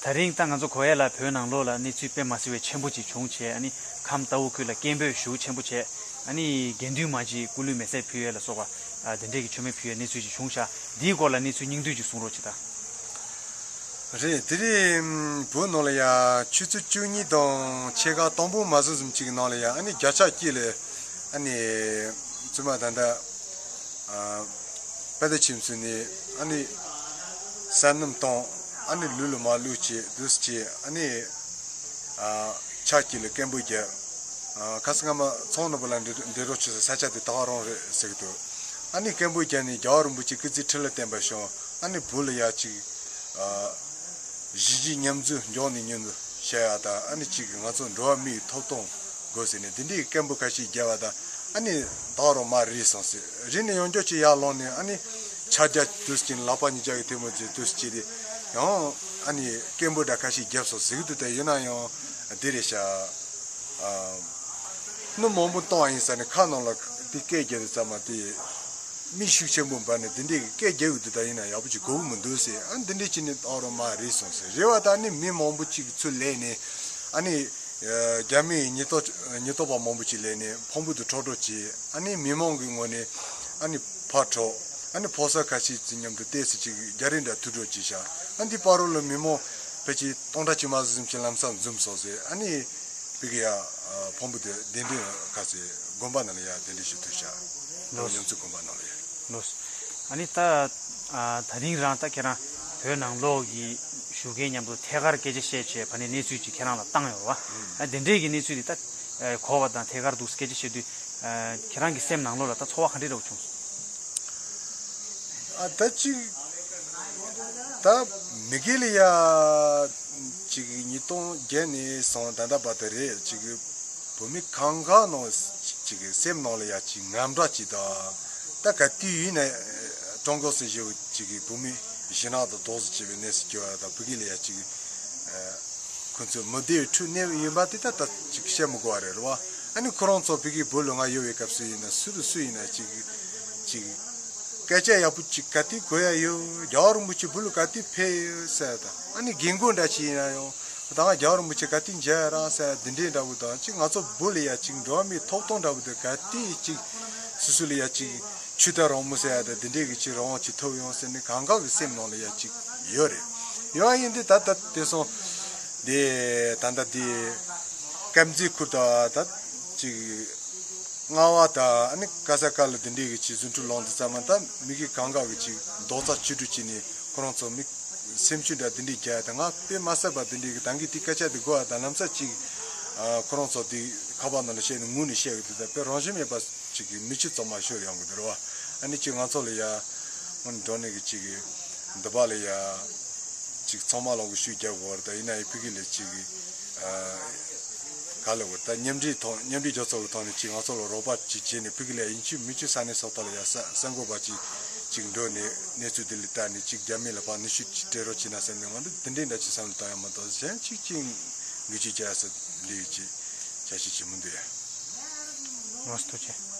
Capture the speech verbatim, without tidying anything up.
ད་རིང་ད་ང་ཚོ་གོ་ཡ་ལ་བོད་ནང་ལོགས་ལ་གནས་ཚུལ་དཔེ་མ་སྲིད་པའི་ཆེན་པོ་ཅིག་བྱུང་བྱས། ཨ་ནི་ཁམས་རྟའུ་ཁུལ་ལ་སྐད་འབོད་ཤུགས་ཆེན་པོ་བྱས། ཨ་ནི་དགེ་འདུན་མ་ཅིག་སྐུ་ལུས་མེ་སྲེག་ཕུལ་ཡས་ལ་སོགས་པ། ཨ་དེ་འདྲས་ཀྱི་མཆོད་མེ་ཕུལ་ཡས་གནས་ཚུལ་ཅིག་བྱུང་ཤག་འདིའི་སྐོར་ལ་གནས་ཚུལ་སྙིང་བསྡུས་ཅིག་གསུང་རོགས་བྱེད་ད། རེད། དེ་རིང་བོད་ནང་ལ་ཡ་ཆུ་ཚོད་བཅུ་གཉིས་དང་ཕྱེད་ཀ་དང་པོ་མ་ཟིན་ཙམ་ཅིག་གི་ནང་ལ་ཡ། ཨ་ནི་བརྒྱ་ཆ་གཅིག་ལས་ཨ་ནི་བཙུན་མ་ད་ལྟ་ཨ་དཔལ་ལྡན་ཁྱིམ་མཚེས་ནས། ཨ་ནི་བསོད་ནམས་བཏང་། ཨ་ནི་ལུས་ལ་མར་བླུགས་བྱས་འདུག་སེ་བྱས། ཨ་ནི་ཨ་ཆ་གཅིག་ལ་སྐད་འབོད་བརྒྱབ། ཨ་ཁ་སང་སྔ་མ་ཚོང་ནང་པ་ལ་འདི་འདི་རོགས་བྱེད་ས་ས་ཆ་དེ་ད་ག་རང་རེད་ཟེར་གི་འདུག་ཨ་ནི་སྐད་འབོད་བརྒྱབ་ནས་རྒྱལ་བ་རིན་པོ་ཆེ་སྐུ་ཚེ་ཁྲི་ལ་བརྟན་པར་བྱོན། ཨ་ནི་བོད་ལ་ཡ་ཅིག་ཨ་གཞིས་བྱེས་མཉམ་འཛོམས་མགྱོགས་ནས་མྱུར་དུ་བྱ་ཡ་དང་། ཨ་ནི་ཅིག་ང་ཚོ་འགྲོ་བ་མིའི་ཐོབ་ཐང་དགོས་ཟེར་ནས་འདི་འདྲའི་སྐད་འབོད་ཁ་ཤས་བརྒྱབ་པ་དང་། ཨ་ནི་ད་རུང་མར་རིལ་སོང་ཟེར། རིལ་ནས་ཡང་བསྐྱར་ཅིག་ཡར་ལངས་ནས། ཨ་ནི་ཕྱག་རྒྱ་དུས་ཀྱི་ལག་པ་གཉིས་ཀྱི་ཐལ་མོ་སྦྱར་དུས་ཀྱི་དེ་ཡང་ཨ་ནི་སྐད་འབོད་འདྲ་ཁ་ཤས་བརྒྱབ་སོང་ཟེར་གི་འདུག་ད་ཡིན་ན་ཡང་འདི་རེད་ཤག་ཨ་སྣུམ་མང་པོ་བཏང་བ་ཡིན་ཟེར་ནས་ཁ་ནང་ལ་དེ་སྐད་རྒྱག་དུས་ཙམ་པ་དེ་མི་ཤུགས་ཆེན་པོ་འབར་ནས་དེ་འདྲའི་སྐད་རྒྱག་གི་འདུག་ད་ཡིན་ན་ཡག་པོ་ཅིག་གོ་གི་མི་འདུག་ཟེར། ཨ་འདི་འདྲའི་ཅིག་ནས་ད་རུང་མར་རིལ་སོང་ཟེར། རིལ་བ་ད་ནི་མི་མང་པོ་ཅིག་ཚུར་ལེན་ནས། ཨ་ནི་ཨ་རྒྱ་མིའི་ཉེན་རྟོག་ཉེན་རྟོག་པ་མང་པོ་ཅིག་ལེན་ནས་ཕུང་པོ་དེ་འཕྲོག་འཕྲོག་བྱས། ཨ་ནི་མི་མང་གི་ངོས་ནས་ཨ་ནི་ཕར་འཕྲོག་ཨ་ནི་ཕོ་གསར་ཁ་ཤས་ཀྱི་མཉམ་དུ་ཏོག་ཙམ་ཅིག་རྒྱ་རིགས་འདྲ་ཐུག་འཕྲོག་བྱས་ཤག་ཨ་འདི་བར་རོ་ལ་མི་མང་ཕལ་ཆེར་སྟོང་ཕྲག་གཅིག་མ་ཟིན་ཅིག་ལམ་སང་འཛོམས་སོང་ཟེར། ཨ་ནི་ཕ་གི་ཡ་ཕུང་པོ་དེ་གདན་འདྲེན་ཁ་ཟེར་དགོན་པ་ནང་ལ་ཡ་གདན་འདྲེན་ཞུ་ཐུབ་ཤག་ལོ་ཉམས་ཚོད་དགོན་པ་ནང་ལ་ཡ། ལོས། ཨ་ནི་ད་ཨ་ད་རིང་རང་ད་ཁྱེད་རང་བོད་ནང་ལོགས་ཀྱི་བཞུགས་མཁན་མཉམ་དུ་ཐད་ཀར་སྐད་ཆ་བཤད་བྱས། ཕ་ནས་གནས་ཚུལ་ཅིག་ཁྱེད་རང་ལ་བཏང་ཡོད་རེད་བ། ཨ་དེ་འདྲས་ཀྱི་གནས་ཚུལ་དེ་ད་ཨ་གོ་བ་དང་ཐད་ཀར་འདུག་སྐད་ཆ་བཤད་དུས། ཨ་ཁྱེད་རང་གི་སེམས་ནང་ལོགས་ལ་ད་ཚོར་བ་ག་འདྲས་འདྲ་བོ་བྱུང་སོང་། ཨ་ད་ཅིག་ད་མི་སྒེར་ལ་ཡ་ཅིག་ཉིས་སྟོང་བརྒྱད་ནས་བཟུང་ད་ལྟ་བར་དུ་རེད། ཅིག་བོད་མི་གང་ག་ནང་ཅིག་སེམས་ནང་ལ་ཡ་ཅིག་དངངས་སྐྲག་ཅིག་དང་། ད་ག་དུས་ཡིན་ན་ཀྲུང་གོ་སྲིད་གཞུང་ཅིག་བོད་མི་ཞི་ནག་དང་རྡོག་རྫིས་བྱས་པའི་གནས་སུ་གྱུར་བ་དང་། བོད་སྐད་ལ་ཡ་ཅིག་ཁོ་ཚོས་མི་བདེ་བའི་ཁྲོད་གནས་ཡོད་པ་དེ་ད་ད་ཅིག་བཤད་མི་དགོས་པ་རེད་རེད་བ། ཨ་ནི་ཁོ་རང་ཚོ་བོད་སྐད་བོད་ལུང་ང་ཡོད་པའི་སྐབས་སུ་ཡིན་ན་སུ་དང་སུ་ཡིན་ན་ཅིག་ཅིག་སྐད་ཆ་ཡག་པོ་ཅིག་ག་དུས་གོ་ཡ་ཡོད། རྒྱལ་བ་རིན་པོ་ཆེ་བོད་ལ་ག་དུས་ཕེབས་ཡོད་ཟེར་དང་། ཨ་ནི་རྒན་རྒོན་འདྲ་ཅིག་ཡིན་ན་ཡང་ད་ང་རྒྱལ་བ་རིན་པོ་ཆེ་ག་དུས་མཇལ་ཡ་རང་ཟེར་འདི་འདྲའི་འདྲ་བོ་དང་། ཅིག་ང་ཚོ་བོད་ལ་ཡ་ཅིག་འགྲོ་བ་མིའི་ཐོབ་ཐང་འདྲ་བོ་དེ་ག་དུས་ཅིག་སུ་སུ་ལ་ཡ་ཅིག་ཆོས་དད་རང་མོས་ཟེར་ཡ་དང་འདི་འདྲའི་གི་ཅིག་རང་དབང་ཅིག་ཐོབ་ཡོང་ཟེར་ནས་གང་ག་གི་སེམས་ནང་ལ་ཡ་ཅིག་ཡོད་རེད། ཡོད་ཡིན་དུས་ད་ལྟ་དེ་སོང་དེ་ད་ལྟ་དེ་དཀར་མཛེས་ཁུལ་དང་ད་ཅིག་རྔ་བ་དང་ཨ་ནི་ཀ་ས་ཀ་ལ་འདི་འདྲའི་གི་ཅིག་རྫུ་འཕྲུལ་ལངས་དུས་ཙམ་པ་ད་མི་གི་གང་ག་གི་ཅིག་རྡོག་རྩ་གཅིག་སྒྲིལ་བྱས་ནས་ཁོ་རང་ཚོ་མི་སེམས་ཤུགས་འདྲ་འདི་འདྲའི་རྒྱག་ཡ་དང་། ང་དཔེ་མ་སྲིད་པ་འདི་འདྲའི་གི་ད་གིན་དེ་སྐད་ཆ་འདི་གོ་བ་དང་། ལམ་སང་ཅིག་ཨ་ཁོ་རང་ཚོ་འདི་ཁ་པར་ནང་ལ་བཤད་ནས་ངུ་ནས་བཤད་གི་འདུག་ད་དཔེ་རང་བཞིན་མེད་པ་ཅིག་གི་མི་ཆུ་གཙང་མ་ཤོར་ཡོང་གི་འདུག་རེད་བ། ཨ་ནི་ཅིག་ང་ཚོ་ལ་ཡ་སྔོན་འགྲོ་ནས་གི་ཅིག་གི་འདི་པ་ལ་ཡ་ཅིག་ཚང་མ་ལོག་གི་ཤུགས་རྒྱག་དགོས་རེད། ད་ཡིན་ན་ཡང་ཕ་གི་ལ་ཅིག་གི་ཨ་ག་ལ་བོ་ད་མཉམ་འབྲེལ་ཐོག་མཉམ་འབྲེལ་རྒྱལ་ཚོགས་ཀྱི་ཐོག་ནས་ཅིག་ང་ཚོ་ལ་རོགས་པ་ཅིག་བྱས་ནས་ཕ་གི་ལ་ཡིན་གཅིག་མིན་གཅིག་ས་གནས་སོ་ཐོག་ལ་ཡ་གསར་གསར་འགོད་པ་ཅིག་ཅིག་འགྲོ་ནས་གནས་ཚུལ་འདི་ལ་བལྟས་ནས་ཅིག་རྒྱ་མི་ལ་ཕར་ནུས་ཤུགས་ཅིག་སྤྲད་རོགས་བྱས་ན་ཟེར་ནས་ང་འདི་འདི་འདྲའི་འདྲ་ཅིག་བསམ་བློ་བཏང་ཡ་མ་གཏོགས་གཞན་ཅིག་ཅིག་འགུལ་སྐྱོད་བྱ་ཡ་ཟེར་ལས་ཡོད་ཅིག་བྱ་ཤེས་ཅིག་མི་འདུག་ཡ། ལགས་སོ། ཐུགས་རྗེ་ཆེ།